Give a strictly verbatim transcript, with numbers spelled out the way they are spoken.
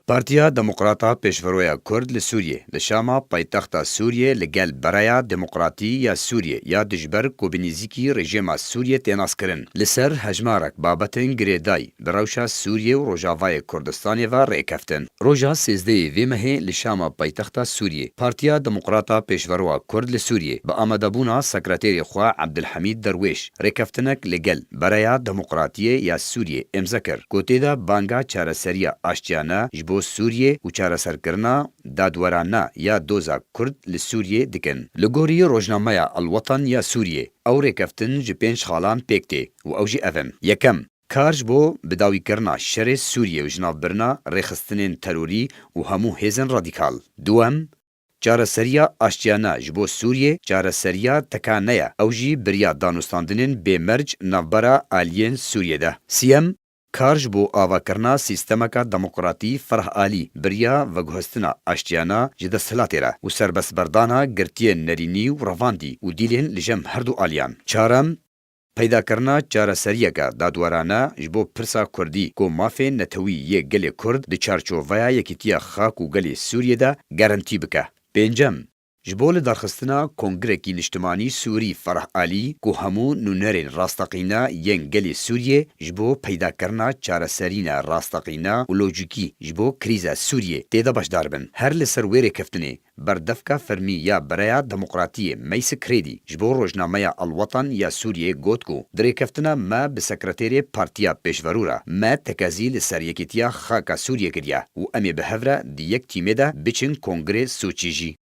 Partiya Demokrata Pêşveroya Kurd li Sûriyê, li Şama paytexta Sûriyê li gel Bereya Demokratî ya Sûriyê ya dijber ku bi nêzîkî rejîma Sûriyê tê naskirin, li ser hejmarek babetên girêdayî bi rewşa Sûriyê û Rojavayê Kurdistanê ve rêkeftin. Roja sêzdehê vê mehê li Şama paytexta Sûriyê, Partiya Demokrata Pêşveroya Kurd li Sûriyê bi amadebûna sekreterê xwe Ebdilhemîd Derwêş rêkeftinek li gel Bereya Demokratiyê ya Sûriyê îmze kir, ku tê de banga çareseriya aştiyane ji bo Sûriyê û çareserkirina dadwerane ya doza Kurd li Sûriyê dikin. Li gorî rojnameya El Watan ya Sûriyê, ew rêkeftin ji pênc xalan pêk tê û ew jî ev in: Yekem, kar ji bo bidawîkirina şerê Sûriyê û jinavbirina rêxistinên terorî û hemû hêzên radîkal. Duwem, çareseriya aştiyane ji bo Sûriyê çareseriya tekane ye, ew jî bi riya danûstandinên bêmerc navbera aliyên Sûriyê de. Siyem, kar ji bo avakirina sîstemeka demokratî ferahalî bi riya veguhestina aştiyane ji desthilatê re û serbestberdana girtiyên nerînî û revandî û dîlên li cem herdu aliyan. Çarem, peydakirina çareseriyeke dadwerane ji bo pirsa Kurdî ku mafê netewî yê gelê Kurd di çarçoveya yekîtiya xak û gelê Sûriyê de gerentî bike. Pêncem, ji bo lidarxistina Kongrekî Niştimanî Sûrî Ferah Alî ku hemû nûnerên rasteqîne yên gelê Sûriyê ji bo peydakirina çareserîne rasteqîne û lojîkî ji bo krîza Sûriyê tê de beşdar bin. Her li ser wê rêkeftinê, berdevka fermî ya Bereya Demokratiyê Meys Krêdî ji bo rojnameya El Watan ya Sûriyê got ku di rêkeftina me bi sekreterê Partiya Pêşverû re me tekezî li ser yekîtiya xaka Sûriyê kiriye û em ê bi hev re di yek tîmê de biçin Kongrê Soçî jî.